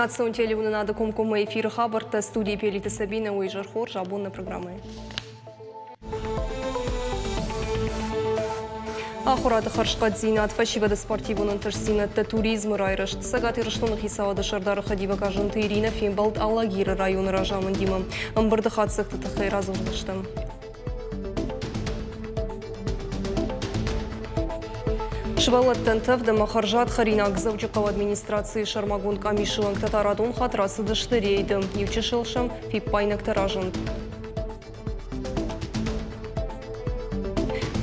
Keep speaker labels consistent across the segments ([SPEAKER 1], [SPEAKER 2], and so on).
[SPEAKER 1] Национ телеуынынады комкоммӕ эфиры хабӕрттӕ студийы Пелиты Сабинӕ уый изӕр хорз абон нӕ программӕйы. Ахуырады хӕрзхъӕддзинад, фӕсивӕды спортивон ӕнтыстдзинӕдтӕ, туризмы райрӕзт. Цӕгат Ирыстоны хицауады сӕрдары хӕдивӕг Азымты Иринӕ фембӕлд Алагиры районы разамындимӕ. Ӕмбырды хатдзӕгты тыххӕй радзурдзыстӕм. Сывӕллӕттӕн тӕвд ӕмӕ хӕрзад хӕринаг Дзӕуджыхъӕуы администрацийы сӕрмагонд къамисы уӕнгтӕ та радон хатт рацыдысты рейды. Иу чысыл сӕм фиппаинӕгтӕ разынд.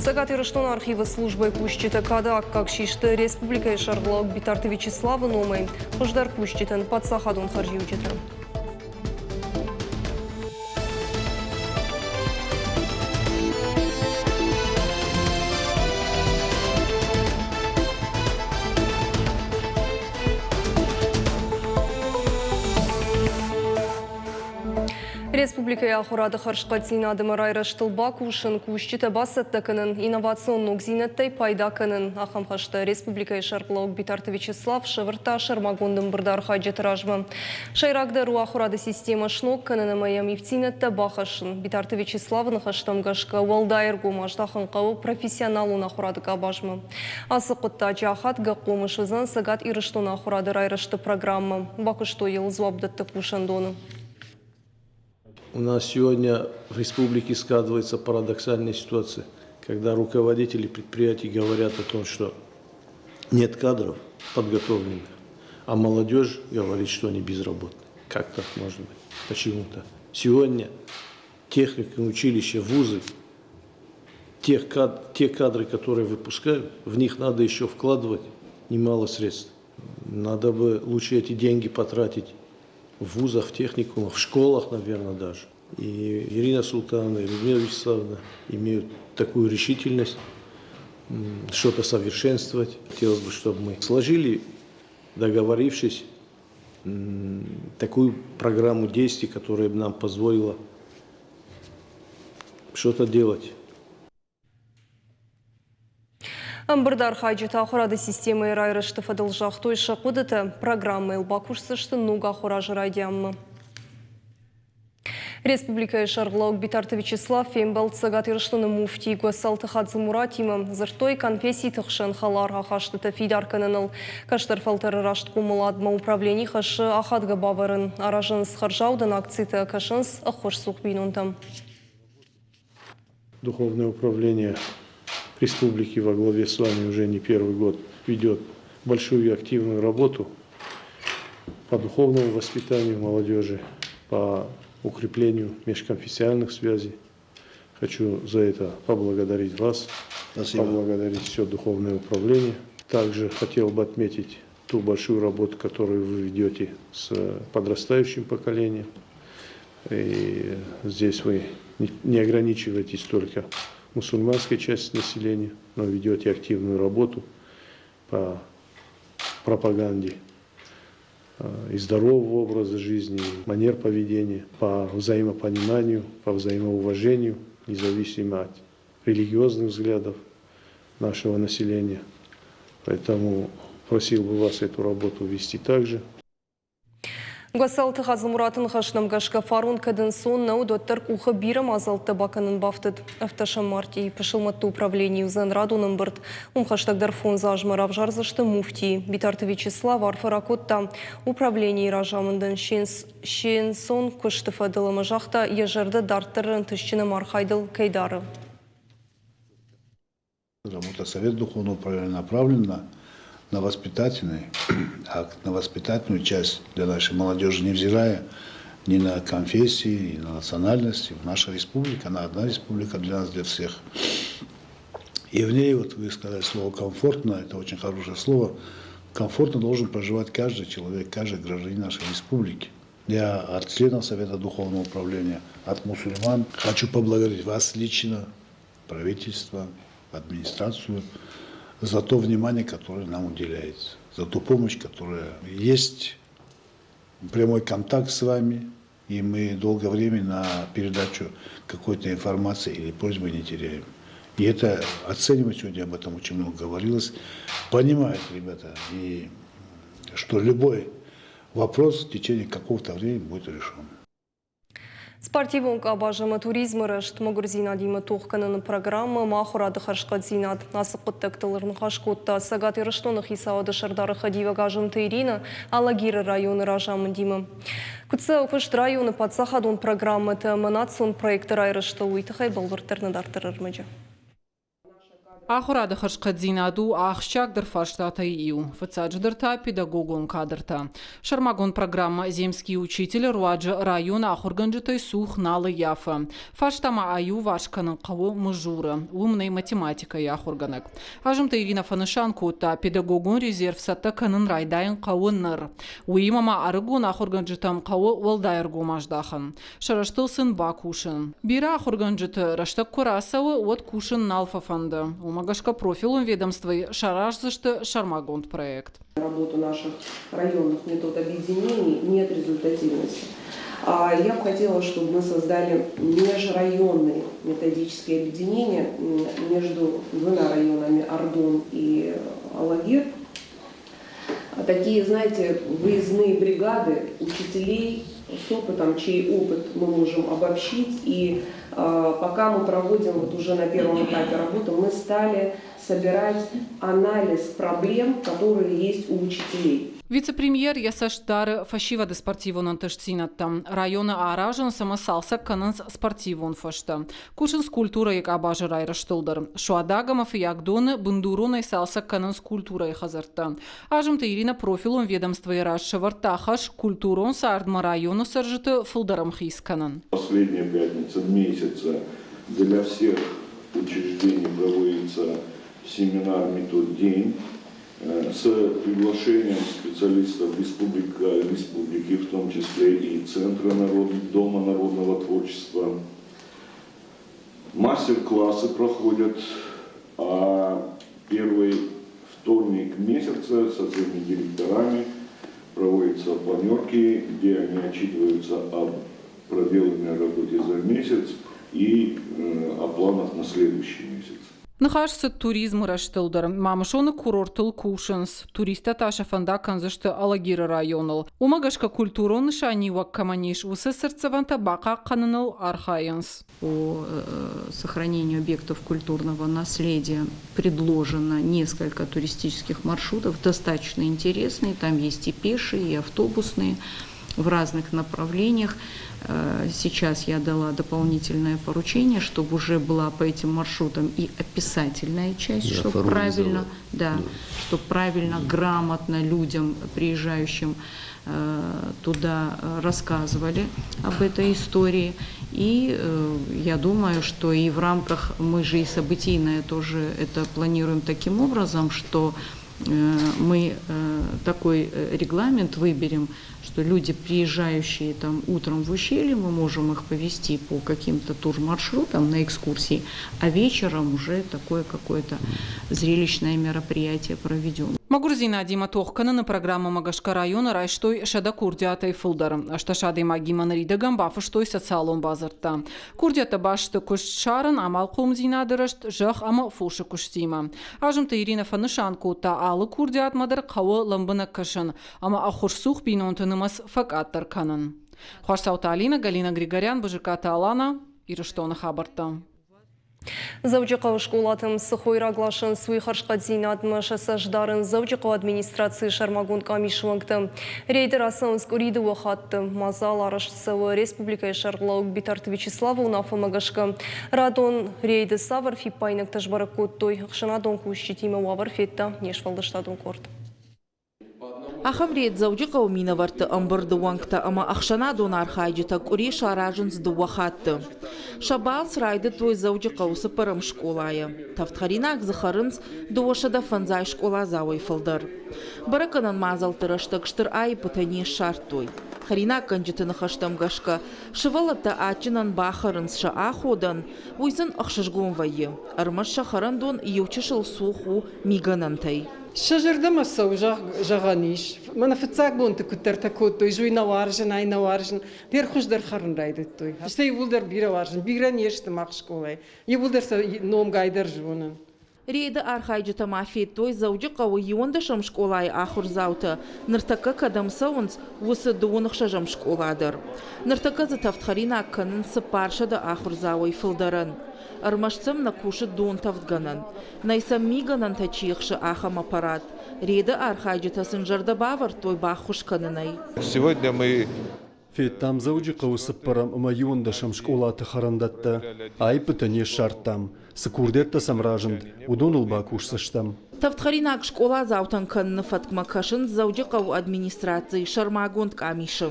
[SPEAKER 1] Цӕгат Ирыстоны архивы службӕйы кусджытӕ кады аккаг систы республикӕйы сӕргълӕууӕг Битарты Вячеславы номӕй хуыздӕр кусджытӕн паддзахадон хӕрзиуджытӕ. Республикӕйы ахуырады хӕрзхъӕддзинад ӕмӕ райрӕзтыл бакусын, кусджытӕ бацӕттӕ кӕнын, инновацион ногдзинӕдтӕй пайда кӕнын. Ахӕм хӕстӕ республикӕйы сӕргълӕууӕг Битарты Вячеслав сӕвӕрдта сӕрмагонд ӕмбырды архайджыты размӕ. Сӕйрагдӕр у ахуырады системӕ сног кӕнын ӕмӕ йӕм ивддзинӕдтӕ бахӕссын. Битарты Вячеславы ныхӕстӕм гӕсгӕ, уӕлдай ӕргом аздахын хъӕуы профессионалон ахуырады къабазмӕ. Ацы хъуыддаджы ахадгӕ хъомыс уыдзӕн Цӕгат Ирыстоны ахуырады райрӕзты программӕ. Бакуыстой йыл дзуапдӕттӕг кусӕндоны.
[SPEAKER 2] У нас сегодня в республике складывается парадоксальная ситуация, когда руководители предприятий говорят о том, что нет кадров подготовленных, а молодежь говорит, что они безработны. Как так может быть? Почему так? Сегодня техникум, училища, вузы, тех кад, те кадры, которые выпускают, в них надо еще вкладывать немало средств. Надо бы лучше эти деньги потратить в вузах, в техникумах, в школах, наверное, даже. И Ирина Султановна, и Людмила Вячеславовна имеют такую решительность что-то совершенствовать. Хотелось бы, чтобы мы сложили, договорившись, такую программу действий, которая бы нам позволила что-то делать.
[SPEAKER 1] Ӕмбырды архайджытӕ ахуырады системӕйы райрӕзты фӕдыл загътой сӕ хъуыдытӕ. Программӕйыл бакусдзысты ног ахуыр азы райдианмӕ. Республикӕйы сӕргълӕууӕг Битарты Вячеслав фембӕлд Цӕгат Ирыстоны муфтий Гуӕцӕлты Хадзымуратимӕ. Дзырдтой конфесситы хсӕн хӕлар ахастытӕ фидар кӕныныл. Кӕстӕр фӕлтӕры раст хъомыладмӕ управлени хӕссы ахадгӕ бавӕрын. Аразынц хӕрзаудӕн акцитӕ, кӕсынц ӕххуысцух бинонтӕм.
[SPEAKER 2] Духовное управление республики во главе с вами уже не первый год ведет большую и активную работу по духовному воспитанию молодежи, по укреплению межконфессиональных связей. Хочу за это поблагодарить вас, Спасибо. поблагодарить все духовное управление. Также хотел бы отметить ту большую работу, которую вы ведете с подрастающим поколением. И здесь вы не ограничиваетесь только мусульманской частью населения, но ведете активную работу по пропаганде и здорового образа жизни, и манер поведения, по взаимопониманию, по взаимоуважению, независимо от религиозных взглядов нашего населения. Поэтому просил бы вас эту работу вести также.
[SPEAKER 1] Гуӕцӕлты Хадзымураты ныхӕстӕм гӕсгӕ фарон кӕд ӕнцон нӕ уыд, уӕддӕр къухы бирӕ мадзӕлттӕ бакӕнын бафтыд. Ӕвддӕсӕм мартъийы пысылмӕтты управленийы уыдзӕн радон ӕмбырд. Уым хӕстӕгдӕр фондз азмӕ равзардзысты муфтийы. Битарты Вячеслав арфӕ ракодта управленийы разамындӕн се нцон куысты фӕдыл ӕмӕ загъта, йӕ зӕрдӕ дарддӕр ӕнтыстджын ӕмархайдыл кӕй дары.
[SPEAKER 3] Работа Совет Духовного управления направлена на воспитательный акт, на воспитательную часть для нашей молодежи, невзирая ни на конфессии, ни на национальности. Наша республика, она одна республика для нас, для всех. И в ней, вот вы сказали слово «комфортно», это очень хорошее слово, комфортно должен проживать каждый человек, каждый гражданин нашей республики. Я от членов Совета Духовного управления, от мусульман хочу поблагодарить вас лично, правительство, администрацию за то внимание, которое нам уделяется, за ту помощь, которая есть, прямой контакт с вами, и мы долгое время на передачу какой-то информации или просьбы не теряем. И это оценивать сегодня об этом очень много говорилось. Понимают ребята, и что любой вопрос в течение какого-то времени будет решен.
[SPEAKER 1] Спортивон къабаз ӕмӕ туризмы рӕзт, мӕгуырдзинадимӕ тох кӕныны программӕ ӕмӕ ахуырады хӕрзхъӕддзинад. Ацы хъуыддӕгтыл ӕрныхас кодта Цӕгат Ирыстоны хицауады сӕрдары хӕдивӕг Азымты Иринӕ Алагиры районы разамындимӕ. Куыд цӕуы куыст районы паддзахадон программӕтӕ ӕмӕ национ проектты райрӕзтыл, уый тыххӕй бӕлвырддӕр нӕ дарддӕр ӕрмӕджы.
[SPEAKER 4] Ахуырады хӕрзхъӕддзинад у ахсджиагдӕр фарстатӕй иу, фыццаджыдӕр та педагогон кадртӕ. Сӕрмагонд программӕ «Земский учитель» руаджы районы ахуыргӕнджытӕй цух нал ӕййафы. Фарста ма аиуварс кӕнын хъӕуы Мызуры, уым нӕй математикӕйы ахуыргӕнӕг. Азымты Иринӕ фӕнысан кодта, педагогон резерв цӕттӕ кӕнын райдайын хъӕуы ныр. Уыимӕ ма ӕрыгон ахуыргӕнджытӕм хъӕуы уӕлдай ӕргом аздахын. Сӕ рӕзтыл сын бакусын. Бирӕ ахуыргӕнджыты рӕстӕг куы рацӕуы, уӕд кусын нал фӕфӕнды. Уымӕ гӕсгӕ профилон ведомствойы сараздзысты сӕрмагонд проект.
[SPEAKER 5] Работу наших районных метод объединений нет результативности. Я бы хотела, чтобы мы создали межрайонные методические объединения между двумя районами Ардон и Алагир. Такие, знаете, выездные бригады учителей с опытом, чей опыт мы можем обобщить. И пока мы проводим вот уже на первом этапе работы, мы стали собирать анализ проблем, которые есть у учителей.
[SPEAKER 4] Вице-премьер йӕ цӕст дары фӕсивӕды спортивон ӕнтыстдзинӕдтӕм. Районы аразынц ӕмӕ цалцӕг кӕнынц спортивон фӕзтӕ. Кусынц культурӕйы къабазы райрӕзтыл дӕр. Суадаг ӕмӕ Фыййагдоны бындуронӕй цалцӕг кӕнынц культурӕйы хӕдзӕрттӕ. Азымты Ирина профилон ведомствойы раз сӕвӕрдта хӕс культурон цардмӕ районы цӕрджыты фылдӕр ӕмхиц кӕнын.
[SPEAKER 6] Последняя пятница месяца для всех учреждений проводится семинар «Метод день» с приглашением специалистов республики, в том числе и Центра народ, Дома народного творчества. Мастер-классы проходят, а первый вторник месяца со всеми директорами проводятся планерки, где они отчитываются об проделанной работе за месяц и о планах на следующий месяц.
[SPEAKER 4] Ныхас цыд туризмы рӕзтыл дӕр. Мамысоны курортыл кусынц. Туристтӕ та сӕ фӕндаг кӕндзысты Алагиры районыл. Уымӕ гӕсгӕ культурон нысаниуӕг кӕмӕн ис, уыцы цыртдзӕвӕнтӕ бахъахъхъӕныныл архайынц.
[SPEAKER 7] По сохранению объектов культурного наследия предложено несколько туристических маршрутов, достаточно интересные. Там есть и пешие, и автобусные в разных направлениях. Сейчас я дала дополнительное поручение, чтобы уже была по этим маршрутам и описательная часть, да, чтобы правильно, да, да, чтобы правильно, грамотно людям, приезжающим туда, рассказывали об этой истории. И я думаю, что и в рамках, мы же и событийное тоже это планируем таким образом, что мы такой регламент выберем, что люди, приезжающие там утром в ущелье, мы можем их повести по каким-то турмаршрутам на экскурсии, а вечером уже такое какое-то зрелищное мероприятие проведем.
[SPEAKER 4] Мӕгуырдзинадимӕ тох кӕныны программӕмӕ гӕсгӕ районы райстой 100 курдиатӕй фылдӕр. 18 адӕймагимӕ ныридӕгӕн бафыстой социалон бадзырдтӕ. Курдиӕттӕ баст сты куыст ссарын, амалхъомдзинады рӕзт, зӕхх ӕмӕ фосы куыстимӕ. Азымты Иринӕ фӕнысан кодта, алы курдиатмӕ дӕр хъӕуы лӕмбынӕг кӕсын ӕмӕ ӕххуысцух бинонты нымӕц фӕкъаддӕр кӕнын. Хуасцауты Алинӕ, Галина Григорян, Бызыкаты Алана, Ирыстоны хабӕрттӕ.
[SPEAKER 1] Дзӕуджыхъӕуы скъолатӕм цы хойраг ласынц, уый хӕрзхъӕддзинадмӕ сӕ цӕст дарынц Дзӕуджыхъӕуы администрацийы сӕрмагонд къамисы уӕнгтӕ. Рейды рацӕуынц къуыри дыууӕ хатты. Мадзал арӕзт цӕуы республикӕйы сӕргълӕууӕг Битарты Вячеславы уынаффӕмӕ гӕсгӕ. Радон рейды цавӕр фиппаинӕгтӕ сбӕрӕг кодтой, ӕхсӕнадон кусджытимӕ уавӕр федта не сфӕлдыстадон къорд.
[SPEAKER 8] Ахӕм рейд Дзӕуджыхъӕуы минӕвӕртты ӕмбырды уӕнгтӕ ӕмӕ ӕхсӕнадон архайджытӕ къуыри саразынц дыууӕ хатты. Сӕ балц райдыдтой Дзӕуджыхъӕуы цыппӕрӕм скъолайы. Тӕвдхӕринаг дзы хӕрынц 250 скъоладзауӕй фылдӕр. Бӕрӕггӕнӕн мадзӕлтты рӕстӕг стыр аиппытӕ не ссардтой. Хӕринаггӕнджыты ныхӕстӕм гӕсгӕ, сывӕллӕттӕ адджынӕн бахӕрынц сӕ аходӕн, уый сын ӕхсызгон вӕййы. Ӕрмӕст сӕ хӕрӕндон иу чысыл цух у мигӕнӕнтӕй.
[SPEAKER 9] Сӕ зӕрдӕмӕ цӕуы, зӕгъӕн ис. Мӕнӕ фыццаг бонты куыддӕртӕ кодтой, зуй нӕ уарзын, ай нӕ уарзын. Дер хуыздӕр хӕрын райдыдтой. Стӕй иууылдӕр бирӕ уарзын. Бирӕ не сты мах скъолайы. Иууылдӕр сӕ номгай дӕр зонын.
[SPEAKER 8] Рейды архайджытӕ ма федтой Дзӕуджыхъӕуы иуӕндӕсӕм скъолайы ахуырдзаутӕ, ныртӕккӕ кӕдӕм цӕуынц, уыцы дыууын ӕхсӕзӕм скъола дӕр. Ныртӕккӕ дзы тӕвдхӕринаг кӕнынц 400 ахуырдзауӕй фылдӕрӕн. Ӕрмӕст сӕм нӕ кусы донтӕвдгӕнӕн. Нӕй сӕм мигӕнӕнтӕ чи ӕхсы, ахӕм аппарат. Рейды архайджытӕ сын зӕрдӕ бавӕрдтой баххуыс кӕнынӕй.
[SPEAKER 10] Сегодня мы
[SPEAKER 11] Федтам Дзӕуджыхъӕуы цыппӕрӕм ӕмӕ иуӕндӕсӕм скъолаты хӕрӕндӕттӕ. Аиппытӕ не ссардтам. Цы курдиӕттӕ сӕм разынд, уыдоныл бакусдзыстӕм.
[SPEAKER 8] Тӕвдхӕринаг скъоладзаутӕн кӕныны фӕткмӕ кӕсынц Дзӕуджыхъӕуы администрацийы сӕрмагонд къамисы.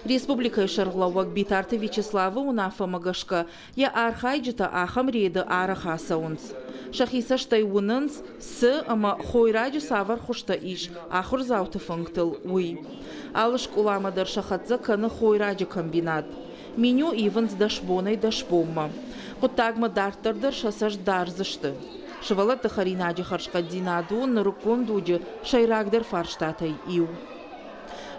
[SPEAKER 8] Республикӕйы сӕргълӕууӕг Битарты Вячеславы уынаффӕмӕ гӕсгӕ йӕ архайджытӕ ахӕм рейды арӕх ацӕуынц. Сӕхи цӕстӕй уынынц, цы ӕмӕ хойраджы цавӕр хуызтӕ ис ахуырдзауты фынгтыл, уый. Алы скъоламӕ дӕр сӕ хӕццӕ кӕны хойраджы комбинат. Меню ивынц 10 бонӕй 10 бонмӕ. Хъуыддагмӕ дарддӕр дӕр сӕ цӕст дардзысты. Сывӕллӕтты хӕринаджы хӕрзхъӕддзинад у нырыккон дуджы сӕйрагдӕр фарстатӕй иу.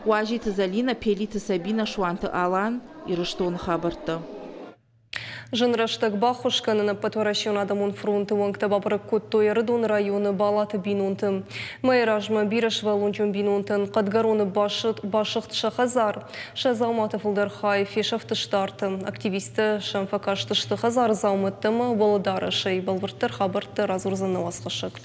[SPEAKER 8] Уазиты Зӕлинӕ, Пелиты Сабинӕ, Суанты Алан, Ирыстоны хабӕрттӕ.
[SPEAKER 1] Зын рӕстӕг баххуыс кӕнын Ӕппӕтуӕрӕсеон адӕмон фронты уӕнгтӕ бабӕрӕг кодтой Ӕрыдоны районы Балаты бинонты. Мӕйы размӕ бирӕсывӕллонджын бинонтӕн Хъӕдгӕроны басыгъд сӕ хӕдзар. Сӕ дзауматы фылдӕр хай фесӕфтысты арты. Активисттӕ сӕм фӕкастысты хӕдзары дзаумӕттӕ ӕмӕ уӕлӕдарӕсӕй. Бӕлвырддӕр хабӕрттӕ радзурдзӕн нӕ уацхӕссӕг.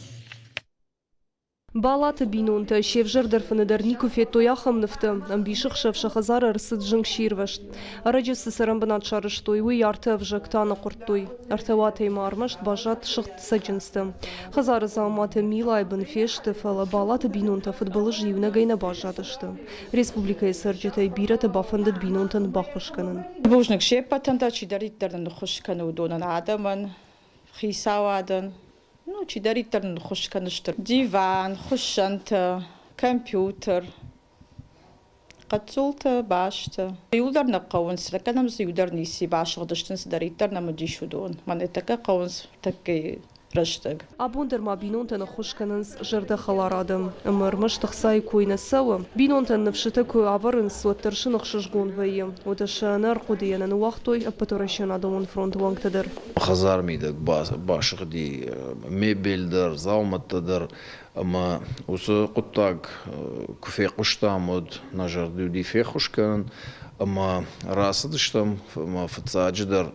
[SPEAKER 1] Балаты бинонтӕ се взӕрдӕр фыны дӕр никуы федтой ахӕм нывтӕ. Ӕмбисӕхсӕв сӕ хӕдзары ӕрцыд зынгсирвӕзт. Ӕрӕджы цы цӕрӕнбынат сарӕзтой, уый арты ӕвзӕгтӕ аныхъуырдтой. Ӕртӕ уатӕй ма ӕрмӕст баззад сыгъд цӕджындзтӕ. Хӕдзары дзауматӕ милайы бын фесты, фӕлӕ Балаты бинонтӕ фыдбылызы иунӕгӕй нӕ баззадысты. Республикӕйы цӕрджытӕй бирӕты бафӕндыд бинонтӕн баххуыс кӕнын.
[SPEAKER 12] Бузныг се ппӕтӕн дӕр, чидӕриддӕр нын ныххуыс кӕны, уыдонӕн, адӕмӕн, хицауадӕн. Ну, чидӕриддӕр нын ххуыс кӕны стыр диван, хуыссӕнтӕ, компьютер, хъӕццултӕ, базтӕ. Иуылдӕр нӕ хъӕуынц, тӕккӕ нӕм дзы иу дӕр ницы басыгъдысты, цыдӕриддӕр нӕм уыдис, уыдон. Мӕнӕ тӕккӕ хъӕуынц тӕккӕ рӕстӕг.
[SPEAKER 1] Абон дӕр ма бинонтӕн ӕххуыс кӕнынц зӕрдӕхӕлар адӕм. Ӕмӕ ӕрмӕст ӕхцайы кой нӕ цӕуы. Бинонтӕн ныфсытӕ куы ӕвӕрынц, уӕддӕр сын ӕхсызгон вӕййы. Уӕдӕ сӕ ӕнӕ ӕрхъуыдыйӕ нӕ ныууагътой Ӕппӕтуӕрӕсеон адӕмон фронты уӕнгтӕ дӕр.
[SPEAKER 13] Хӕдзар мидӕг басыгъди мебель дӕр, дзаумӕттӕ дӕр ӕмӕ уыцы хъуыддаг куы фехъуыстам, уӕд нӕ зӕрды уыди феххуыс кӕнын ӕмӕ рацыдыстӕм ӕмӕ фыццаджыдӕр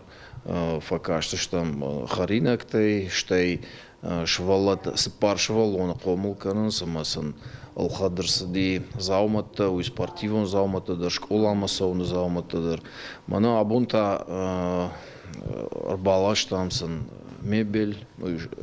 [SPEAKER 13] фӕкастыстӕм хӕринӕгтӕй, стӕй сывӕллӕттӕ, цыппар сывӕллоны хъомыл кӕнынц ӕмӕ сын ӕлхӕд ӕрцыди дзаумӕттӕ, уый спортивон дзаумӕттӕ дӕр, скъоламӕ цӕуыны дзаумӕттӕ дӕр. Мӕнӕ абон та ӕрбаластам сын мебель,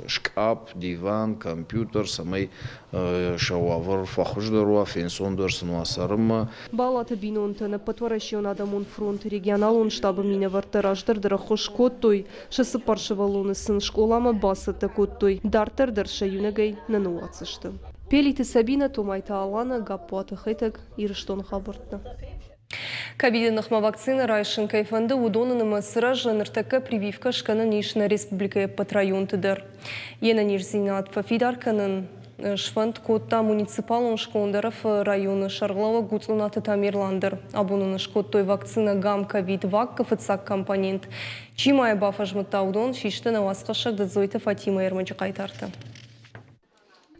[SPEAKER 13] скъапп, диван, компьютер, цӕмӕй сӕ уавӕр фӕхуыздӕр уа, фенцондӕр сын уа цӕрынмӕ.
[SPEAKER 1] Балаты бинонтӕн Ӕппӕтуӕрӕсеон адӕмон фронты регионалон штабы минӕвӕрттӕ раздӕр дӕр ӕххуыс кодтой, сӕ цыппар сывӕллоны сын скъоламӕ бацӕттӕ кодтой, дарддӕр дӕр сӕ иунӕгӕй нӕ ныууадздзысты. Пелиты Сабинӕ, Томайты Алана, Гаппуаты Хетӕг, Ирыстоны хабӕрттӕ. Ковиды ныхмӕ вакцинӕ райсын кӕй фӕнды, уыдоны нымӕц сырӕзы, ныртӕккӕ прививкӕ скӕнӕн ис нӕ республикӕйы ӕппӕт районты дӕр. Йе нӕниздзинад фӕфидар кӕнын сфӕнд кодта муниципалон сконд Ӕрӕфы районы сӕргълӕууӕг Гуцъунаты Тамерлан дӕр. Абон ын скодтой вакцинӕ Гам-ковид-вак-ы фыццаг компонент. Чи ма йӕ бафӕзмыдта, уыдон систы нӕ уацхӕссӕг Дыдзойты Фатимӕйы ӕрмӕджы хъайтартӕ.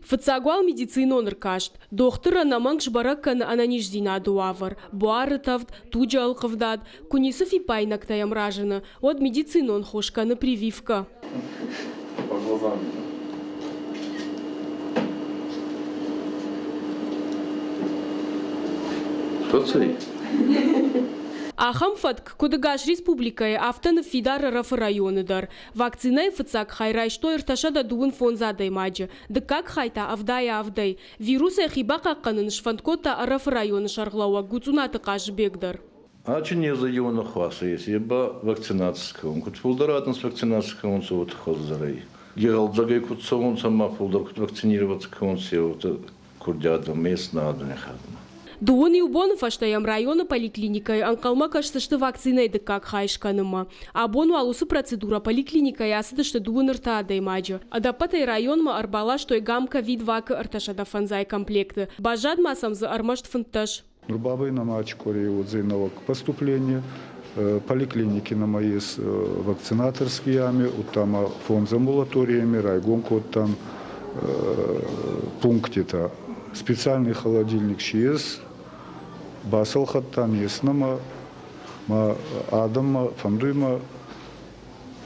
[SPEAKER 14] Фыццаг уал медицинон ӕркаст. Дохтыр ӕнӕмӕнг сбӕрӕг кӕны ӕнӕниздзинады уавӕр, буары тӕвд, туджы ӕлхъывдад. Куы ницы фиппаинӕгтӕ йӕм разыны, уӕд медицинон хос кӕны прививкӕ.
[SPEAKER 15] По глазам. Что царит?
[SPEAKER 14] Ахӕм фӕтк, куыд ӕгас республикӕйы, афтӕ ныффидар Ӕрӕфы районы дӕр. Вакцинӕйы фыццаг хай райстой 325 адӕймаджы, дыккаг хай та 77-ӕй. Вирусӕй хи бахъахъхъӕнын сфӕнд кодта Ӕрӕфы районы сӕргълӕууӕг Гуцъунаты Хъазыбег дӕр.
[SPEAKER 15] Ачи незы ионы хуасы ес, е ба вакцинаци кӕун. Куд фулдӕр адӕм вакцинаци кӕунцӕ, уотӕ хуӕздӕр ӕй. Игъӕлдзӕгӕй куд цӕунцӕ ма фулдӕр куд вакцинироваться кӕунцӕ, уотӕ курдиадӕ местна адӕни хатмӕ.
[SPEAKER 14] Дыууын иу боны фӕстӕ йӕм районы поликлиникӕйы ӕнхъӕлмӕ кӕсдзысты вакцинӕйы дыккаг хай скӕнынмӕ. Абон уал уыцы процедурӕ поликлиникӕйы ацыдысты дыууын ӕртӕ адӕймаджы. Ӕдӕппӕтӕй районмӕ ӕрбаластой гам ковид-вак-ы 305 комплекты. Баззад ма сӕм дзы ӕрмӕст 15.
[SPEAKER 10] Нур бабӕй нӕмӕ ачкъорей уодзӕй нӕуӕг поступление. Поликлиники нӕмӕ ес вакцинаторский ами, удта ма фондз амбулаторийеми райгон кодтан пунктитӕ. Специальный холодильник си ес, бацӕлхӕдтан, ес нӕмӕ, ма адӕммӕ фӕндуй ма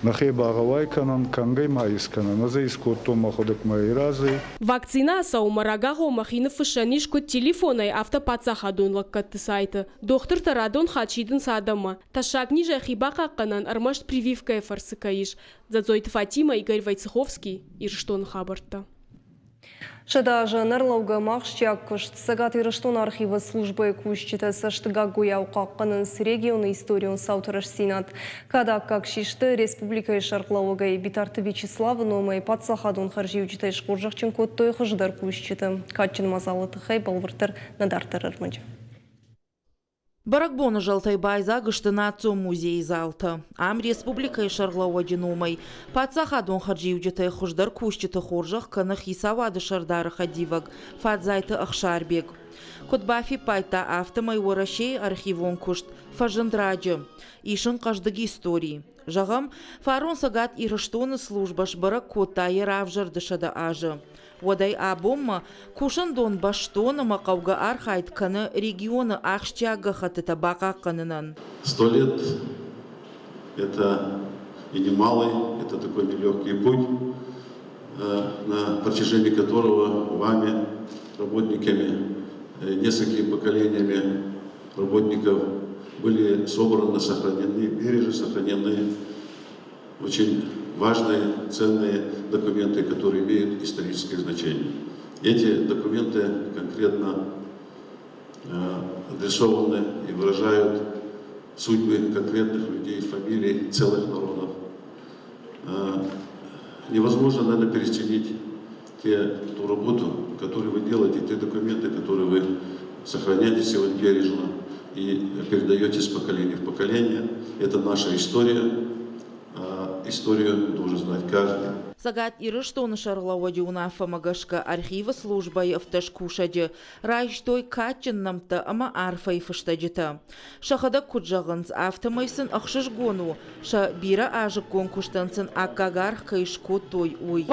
[SPEAKER 10] нӕхе багъӕуай кӕнӕн, кӕнгӕй ма искӕнӕн. Ӕз ӕй искодтон мӕхуӕдӕг мӕ разӕй.
[SPEAKER 14] Вакцинӕ ацӕуынмӕ рагагъоммӕ хи ныффыссӕн ис куыд телефонӕй, афтӕ паддзахадон лӕггӕдты сайты. Дохтыртӕ радон хатт сидынц адӕммӕ, тӕссаг низӕй хи бахъахъхъӕнӕн ӕрмӕст прививкӕйы фӕрцы кӕй ис. Дзӕдзойты Фатимӕ, Игорь Войцеховский, Ирыстоны хабӕрттӕ.
[SPEAKER 1] 100 азы ӕнӕрлӕугӕ ӕмӕ ахсджиаг куыст Цӕгат Ирыстоны архивы службӕйы кусджытӕ цӕстыгагуыйау хъахъхъӕнынц регионы историон цауты рӕстдзинад. Кӕд аккаг систы, республикӕйы сӕргълӕууӕгӕй Битарты Вячеславы номӕй паддзахадон хӕрзиуджытӕй схорзӕхджын кодтой хуыздӕр кусджыты. Кадджын мадзалы тыххӕй бӕлвырддӕр нӕ дарддӕр ӕрмӕджы.
[SPEAKER 8] Бӕрӕгбоны залтӕй байдзаг сты Национ музейы залтӕ. Ам республикӕйы сӕргълӕууӕджы номӕй паддзахадон хӕрзиуджытӕй хуыздӕр кусджыты хорзӕх кӕны хицауады сӕрдары хӕдивӕг Фадзайты Ӕхсарбег. Куыд бафиппайдта, афтӕмӕй Уӕрӕсейы архивон куыст фӕзынд раджы. Ис ын хъӕздыг истори. Зӕгъӕм, фарон Цӕгат Ирыстоны службӕ сбӕрӕг кодта йӕ равзӕрды 100 азы. Уӕдӕй абонмӕ кусӕндон бӕстон ӕмӕ хъӕугӕ архайд кӕны регионы ахсджиаг гӕххӕттытӕ бахъахъхъӕнынӕн.
[SPEAKER 16] 100 лет – это и немалый, это такой нелегкий путь, на протяжении которого вами, работниками, несколькими поколениями работников были собраны, сохранены, бережно сохранены очень важные, ценные документы, которые имеют историческое значение. Эти документы конкретно адресованы и выражают судьбы конкретных людей, фамилий, целых народов. Невозможно, наверное, переоценить ту работу, которую вы делаете, те документы, которые вы сохраняете сегодня бережно и передаете с поколения в поколение. Это наша история. А историю должен знать каждый.
[SPEAKER 8] Цӕгат Ирыстоны сӕргълӕууӕджы уынаффӕмӕ гӕсгӕ архивы службӕйы 17 кусӕджы райстой кадджын нӕмттӕ ӕмӕ арфӕйы фыстӕджытӕ. Сӕхӕдӕг куыд зӕгъынц, афтӕмӕй сын ӕхсызгон у, сӕ бирӕ азыккон куыстӕн сын аккаг аргъ кӕй скодтой, уый.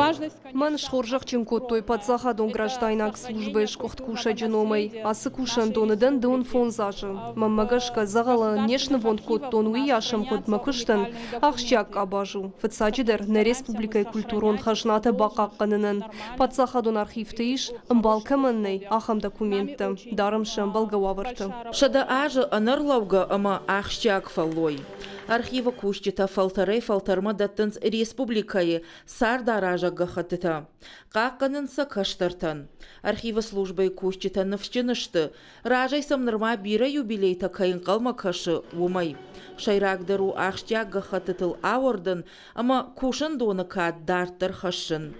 [SPEAKER 1] Мӕн схорзӕхджын кодтой паддзахадон граждайнаг службӕйы сгуыхт кусӕджы номӕй. Ацы кусӕндоны дӕн 25 азы. Мӕнмӕ гӕсгӕ, дзӕгъӕлы не снывонд кодтон уыйас ӕмгъуыд мӕ куыстӕн. Ахсджиаг къабаз у, фыццаджыдӕр, нӕ республикӕйы культурон хӕзнатӕ бахъахъхъӕнынӕн. Паддзахадон архивты ис, ӕмбал кӕмӕн нӕй, ахӕм документтӕ. Дарӕм сӕ ӕмбӕлгӕ уавӕрты.
[SPEAKER 8] 100 азы ӕнӕрлӕугӕ ӕмӕ ахсджиаг фӕллой. Архивы кусджытӕ фӕлтӕрӕй-фӕлтӕрмӕ дӕттынц республикӕйы цардаразӕг гӕххӕттытӕ. Хъахъхъӕнынц сӕ кӕстӕртӕн. Архивы службӕйы кусджытӕ ныфсджын сты, разӕй сӕм нырма бирӕ юбилейтӕ кӕй ӕнхъӕлмӕ кӕсы, уымӕй. Сӕйрагдӕр у ахсджиаг гӕххӕттытыл ауӕрдын ӕмӕ кусӕндоны кад дарддӕр хӕссын.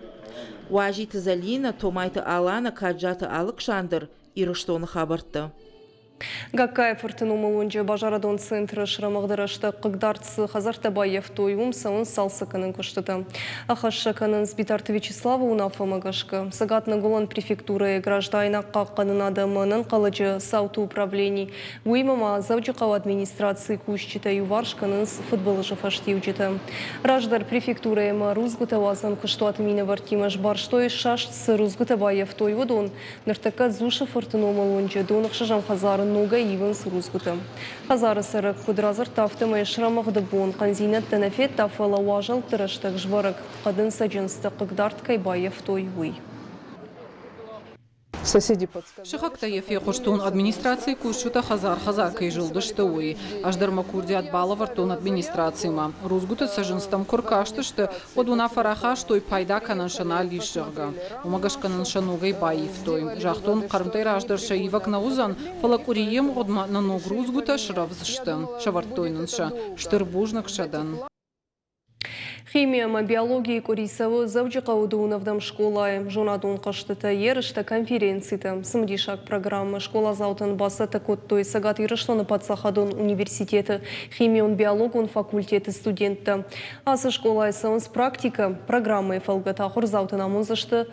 [SPEAKER 8] Уазиты Зӕлинӕ, Томайты Алана, Каджаты Алыксандр, Ирыстоны хабӕрттӕ.
[SPEAKER 1] Гагкайы фырты номыл уынджы базарадон центры срӕмыгъды рӕстӕг хъыгдард цы хӕдзӕрттӕ баййӕфтой, уым цӕуынц цалцӕггӕнӕн куыстытӕ. Ӕххӕст кӕнынц Битарты Вячеславы уынаффӕмӕ гӕсгӕ. Цӕгат-Ныгуылӕн префектурӕйы граждайнаг хъахъхъӕнынад ӕмӕ ӕнӕнхъӕлӕджы цауты управлени. Уыимӕ ма Дзӕуджыхъӕуы администрацийы кусджытӕ иуварс кӕнынц фыдбылызы фӕстиуджытӕ. Раздӕр префектурӕйы ӕмӕ рудзгуытӕ уадзӕн куыстуаты минӕвӕрттимӕ сбарстой, саст цы рудзгуытӕ баййӕфтой, уыдон. Ныртӕккӕ Дзусы-фырты номыл уынджы доныхсӕзӕн хӕдзары ногӕй ивынц рудзгуытӕ. Хӕдзары цӕрӕг куыд радзырдта, афтӕмӕй срӕмыгъды бон хъӕндзинӕдтӕ нӕ федта, фӕлӕ уазӕлтты рӕстӕг сбӕрӕг, хъӕдын цӕджындзтӕ хъыгдард кӕй баййӕфтой, уый.
[SPEAKER 4] Сыхӕгтӕ йӕ фехъуыстон, администрацийы кусджытӕ хӕдзар-хӕдзар кӕй зылдысты, уый. Ӕз дӕр мӕ курдиат балӕвӕрдтон администрацимӕ. Рудзгуыты цӕджындзтӕм куы ркастысты, уӕд уынаффӕ рахастой, пайда кӕнӕн сӕ нал ис, зӕгъгӕ. Уымӕ гӕсгӕ нын сӕ ногӕй баивтой. Загътон, хъӕрмттӕй раздӕр сӕ ивӕг нӕ уыдзӕн, фӕлӕ къуырийы мгъуыдмӕ нӕ ног рудзгуытӕ срӕвдз сты. Сӕвӕрдтой нын сӕ. Стыр бузныг сӕ дӕн.
[SPEAKER 1] Хими ӕмӕ биологийы къуыри цӕуы Дзӕуджыхъӕуы дыууын скъолайы. Зонадон хъӕзтытӕ, ерыстӕ, конференцитӕ. Цымыдисаг программӕ скъоладзаутӕн бацӕттӕ кодтой Цӕгат Ирыстоны паддзахадон университеты химион-биологон факультеты студенттӕ. Ацы скъолайы цӕуынц практикӕ. Программӕйы фӕлгӕты ахуырдзаутӕн амондзысты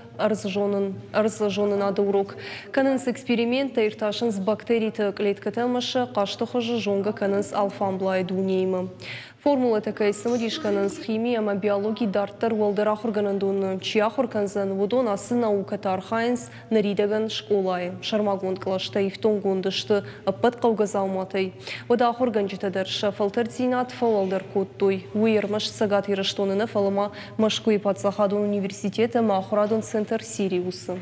[SPEAKER 1] ӕрдззонынады урок. Кӕнынц эксперименттӕ, иртасынц бактериты кълеткӕтӕ ӕмӕ сӕ хъазты хуызы зонгӕ кӕнынц алфамблайы дунеимӕ. Формулӕтӕ кӕй цымыдис кӕнынц хими ӕмӕ биологи дарддӕр уӕлдӕр ахуыргӕнӕндоны чи ахуыр кӕндзӕн, уыдон ацы наукӕты архайынц ныридӕгӕн скъолайы. Сӕрмагонд кълӕстӕ ифтонггонд сты ӕппӕт хъӕугӕ дзауматӕй. Уӕдӕ ахуыргӕнджытӕ дӕр сӕ фӕлтӕрддзинад фӕуӕлдӕр кодтой. Уый ӕрмӕст Цӕгат Ирыстоны нӕ, фӕлӕ ма Мӕскуыйы паддзахадон университет ӕмӕ ахуырадон центр Сириусы.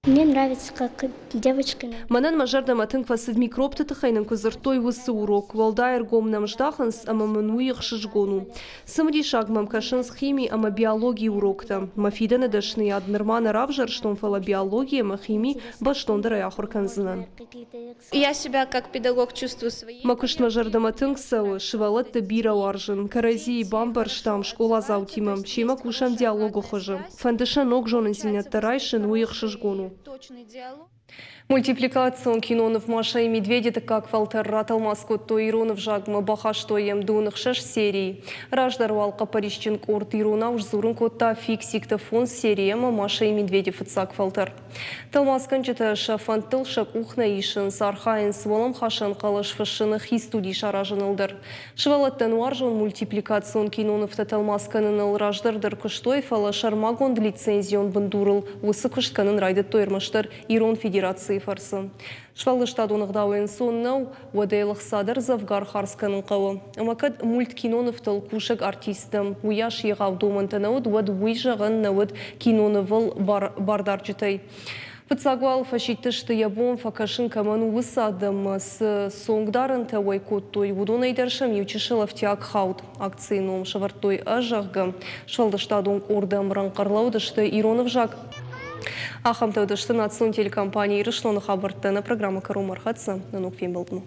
[SPEAKER 17] Мне нравится, как девочка.
[SPEAKER 1] Мӕнӕн мӕ зӕрдӕмӕ тынг фӕцыд микробты тыххӕй нын куы дзырдтой, уыцы урок. Уӕлдай ӕргом нӕм здахынц ӕмӕ мын уый ӕхсызгон у. Цымыдисаг мӕм кӕсынц хими ӕмӕ биологийы уроктӕ. Мӕ фидӕны дӕсныйад нырма нӕ равзӕрстон, фӕлӕ биологи ӕмӕ хими бӕстондӕрӕй ахуыр кӕндзынӕн.
[SPEAKER 17] Я себя как педагог чувствую своей.
[SPEAKER 1] Мӕ куыст мӕ зӕрдӕмӕ тынг цӕуы, сывӕллӕтты бирӕ уарзын. Кӕрӕдзийы бамбӕрстам скъоладзаутимӕ, семӕ кусӕм диалогы хуызы. Фӕнды сӕ ног зонындзинӕдтӕ райсын, уый ӕхсызгон у. Мультипликацион киноныв «Маша и медведи» дыккаг фӕлтӕр ратӕлмац кодтой ирон ӕвзагмӕ, бахастой йӕм 26 серийы. Раздӕр уал хъӕппӕрисджын къорд иронау сдзурын кодта «Фиксикты» фондз серийы ӕмӕ «Маша и медведи» фыццаг фӕлтӕр. Тӕлмацгӕнджытӕ сӕ фӕндтыл сӕ къух нӕ исынц, архайынц уӕлӕмхасӕн хъӕлӕс фыссыны хи студи саразыныл дӕр. Сывӕллӕттӕн уарзон мультипликацион кинонывтӕ тӕлмац кӕныныл раздӕр дӕр куыстой, фӕлӕ сӕрмагонд лицензион бындурыл уыцы куыст кӕнын райдыдтой ӕрмӕстдӕр Ирон Федерацийы фӕрцы. Сфӕлдыстадон ӕгъдауӕй ӕнцон нӕу, уӕдӕ йыл ӕхца дӕр дзӕвгар хардз кӕнын хъӕуы. Ӕмӕ кӕд мульткинонывтыл кусӕг артисттӕм уыйас егъау домӕнтӕ нӕ уыд, уӕд уый зӕгъӕн нӕ уыд кинонывыл бардарджытӕй. Фыццаг уал фӕсидтысты, йӕ бон фӕкӕсын кӕмӕн у, уыцы адӕммӕ цы цонгдарӕнтӕ уӕй кодтой, уыдонӕй дӕр сӕм иу чысыл ӕфтиаг хауд. Акцийы ном сӕвӕрдтой ӕз, зӕгъгӕ, сфӕлдыстадон къорды ӕмрӕнхъ ӕрлӕууыдысты ирон ӕвзаг Ахӕмтӕ уыдысты национ телекомпани Ирыстоны хабӕрттӕ. Нӕ программӕ кӕронмӕ ӕрхӕццӕ. Нӕ ног фембӕлдмӕ.